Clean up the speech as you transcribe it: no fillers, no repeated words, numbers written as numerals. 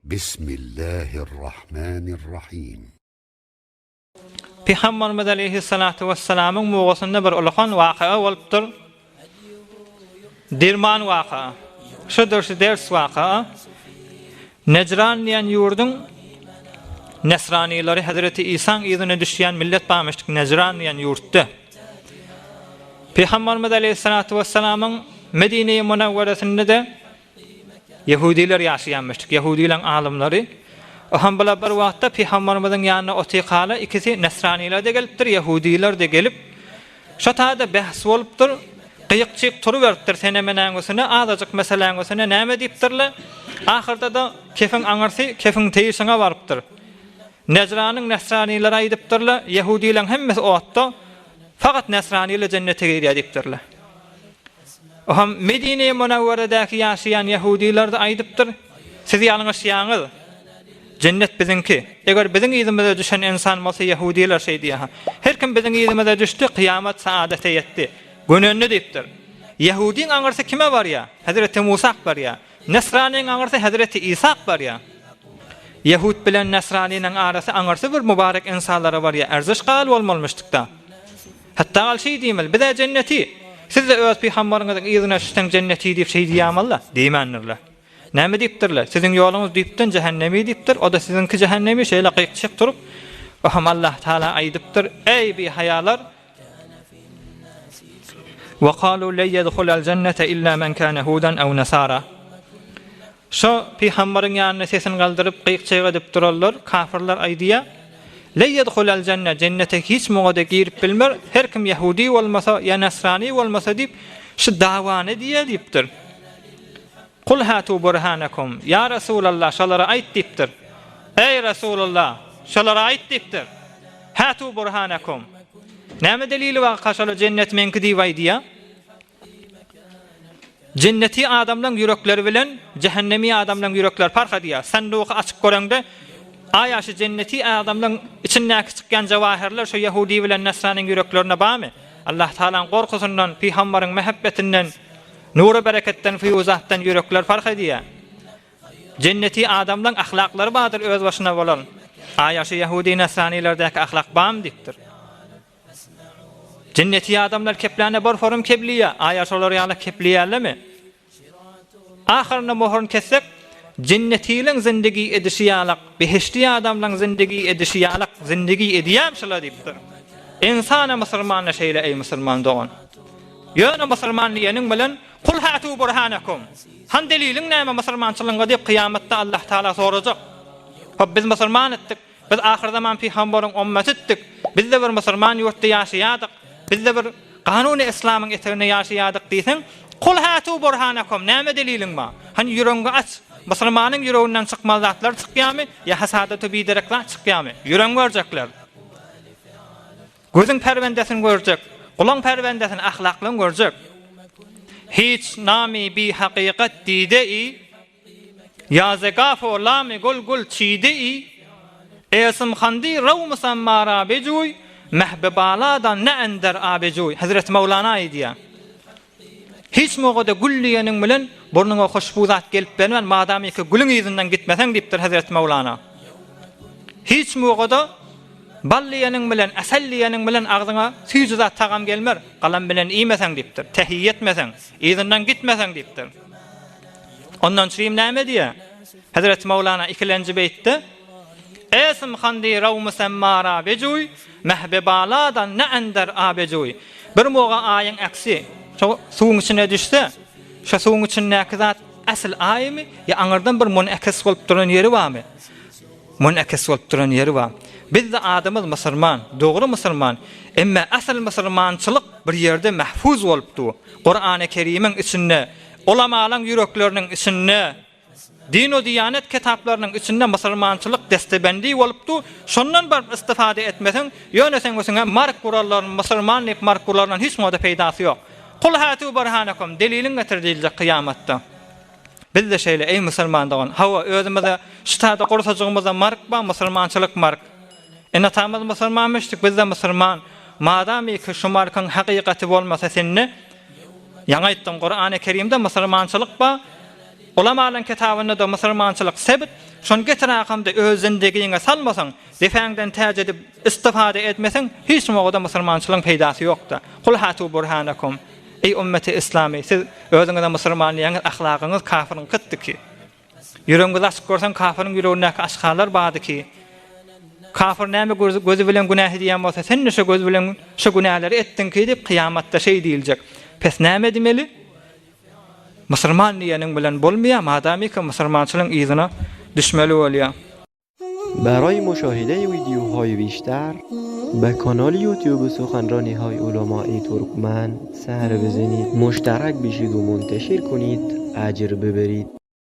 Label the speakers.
Speaker 1: Bismillahirrahmanirrahim.
Speaker 2: Pygamberimiz aleýhissalatu wessalamyň mugasynda bir ulakan waka bolupdyr. Dirman waka. Şudur şu ders waka. Nejran diýen ýurduň nesranylary Hazreti Isaň yzyna düşýän millet barmyşdyk Nejran diýen ýurtda. Pygamberimiz aleýhissalatu wessalamyň Medine-i Munawweresinde-de Ýehudylar ýaşaýanmyşdyk, ýehudylaň alymlary. Ohan bular bir wagtda pygamberimiziň ýanyna otyrkala ikisi nesranylar-da gelipdir, ýehudylar-da gelip, şo taýda bähs bolupdyr, gyýyk-çyk turuberipdir sene-menäň üstüne, azajyk meseläň üstüne näme diýipdirler, ahyrda-da kefiň aňyrsy kefiň teýşiňe barypdyr. Nejranyň nesranylary aýdypdyrlar, ýehudylaň hemmesi otda, fakat nesranylar jennete girýär diýipdirler. Oňam Medine-i Munawweredäki ýaşaýan ýahudylar-da aýdypdyr, Siz ýalňyşýaňyz. Jennet biziňki. Eger biziň yzymyza düşen ynsan bolsa ýahudylar şeý diýýär. Her kim biziň yzymyza düşdi, kyýamat saadete ýetdi. Gönendi diýipdir. Ýahudyň aňyrsy kime barýar? Hezreti Musak barýar. Nesranyň aňyrsy Hezreti Isak barýar. Ýahud bilen Nesranynyň arasy aňyrsy bir mübarek ynsanlara barýar. Ärziş gal bolmalymyşdykda. Hatda gal şeý diýmeli, biz-ä jenneti, siz-de öz pygambaryňyzyň yzyna düşseň jenneti diýip şeý diýýämalla, diýmändirler. Näme diýipdirler? Siziň ýoluňyz düýpden jähennemi diýipdir, o-da siziňki jähennemi, şeýle gyk-çyk turup, ohem Allah Tagala aýdypdyr, Eý, bihaýalar! Wa kalu le ýedhulal jennete illa men kâne hudan ew nesara. Şo pygambaryň ýanynda sesini galdyryp, gyk-çyg edip duranlar, kafyrlar aýdýar, Le ýedhulel jenne, jennete hiç muňa-da girip bilmer, her kim ýehudy bolmasa ýa nasrany bolmasa diýip, şu dawany edýär diýipdir. Kul hatu burhanakum, ýa Resulallah, şolara aýt diýipdir. Eý, Resulallah, şolara aýt diýipdir. Hatu burhanakum. Näme delili barka şolar jennet meňki diýip aýdýar? Jenneti adamlaň ýürekleri bilen jähennemi adamlaň ýürekleri parh edýär. Sandugy açyp göreňde, aýa şu jenneti adamlaň içindäki çykýan jawahyrlar şu ýehudi bilen nesranyň ýüreklerinde barmy? Allah Tagalaň gorkusyndan, pygambaryň mähebbetinden, nury bereketden, fyýuzatdan ýürekler parh edýär. Jenneti adamlaň ahlaklary bardyr özbaşyna bolan. Aýa şu ýehudi nesranylerdäki ahlak barmy diýipdir. Jenneti adamlar keplände bir forum kebliýä, aýa şolar ýaly kepliýärlermi? Ahyrynda mohuryny kessek, jennetiliň zindigi edişi ýalak, behişdi adamlaň zindigi edişi ýalak zindigi edýämi şular diýipdir. Ynsana musulmanda şeýle eý musulman dogan. Ýöne musulman diýeniň bilen Kul hatu burhanakum. Han deliliň näme musulmançylygyňa diýip kyýamatda Allah Taala sorajak. Hop biz musulman etdik. Biz ahyrzaman pygambaryň ommatydyk. Biz-de bir musulman ýurtda ýaşaýardyk. Biz-de bir kanuny yslamyň eteginde ýaşaýardyk diýseň, Kul hatu burhanakum, näme deliliň bar? Hany ýüregiňi aç. Musulmanyň ýüreginden çykmaly zatlar çykýarmy ýa hasadatu biderek zat çykýarmy? Ýüregiňi görjekler. Gözüň perbendesini görjek, gulaň perbendesini, ahlaklyňy görjek. Hiç namy bihakykat dide-i, Ýa zegafo lamy gul gul çidi-i, Esm handi raw musammara bejuý, Mehbe baladan ne ender abejuý. Hezreti Mawlana aýdýar. Hiç mogada gül diýeniň bilen burnuňa hoşbu zat gelip bermän, madamyky gülüň yzyndan gitmeseň diýipdir Hezreti Mawlana. Hiç mogada bal diýeniň bilen, asal diýeniň bilen agzyňa süýji zat tagam gelmer, galam bilen iýmeseň diýipdir, tehiýe etmeseň, yzyndan gitmeseň diýipdir. Ondan çürim näme diýýär? Hezreti Mawlana ikilenji beýtde, Esm handi raw musemmara bejuý, mehbe baladan ne ender abejuý. Bir moga aýyň äksi şo suwuň içine düşse, şo suwuň içindäki zat äsl aýmy ýa aňyrdan bir munekes bolup duran ýeri barmy? Munekes bolup duran ýeri bar. Bizde adymyz musurman, dogry musurman, emme äsl musurmançylyk bir ýerde mähfuz bolup dur. Kurany Kerimiň içinde Ulamalaň ýürekleriniň içinde, din-u-diýanet kitaplarynyň içinde musulmançylyk destebendi bolupdy, şondan baryp istifade etmeseň, ýöne seň üstüňe mark gurarlaryn, musulman diýip mark gurarlaryň hiç muňada peýdasy ýok. Kul hatu burhanakum, deliliň getir diýiljek kyýamatda. Biz-de şeýle, eý musulman dogan, hawa, özümize şu taýda gursajygymyzda mark bar, musulmançylyk mark. Ene-atamyz musulman müşrik, biz-de musulman. Madamyki şu markyň hakykaty bolmasa sende, Ýaňy aýtdym, Kurany Kerimde musulmançylyk bar. Ulamalaryň kitabynda-da musulmançylyk sebit, şony getir akamda öz zindigiňe salmasaň, depäňden täç edip istifada etmeseň, hiç mogada musulmançylygyň peýdasy ýokda. Kul hatu burhanakum. Eý ummeti islami, siz özüňize musulman diýýäňiz, ahlagyňyz kafyryňkydy ki. Ýüregiňizi açyp görseň kafyryň ýüregindäki aşgarlar bardy ki. Kafyr näme gözi bilen günäh edýän bolsa, sen-de şo göz bilen şo günäleri etdiň ki diýip kyýamatda şeý diýiljek. Pes näme edmeli? Musulman diýeniň bilen bolmaýar, madamyka musulmançylygyň yzyna düşmeli bolýar.
Speaker 3: Baraý muşahide wideohaý bişter be kanal ýutube suhanranihaý ulamai turkmen ser bizenid muşterak bişid u munteşir kunid ajr biberid.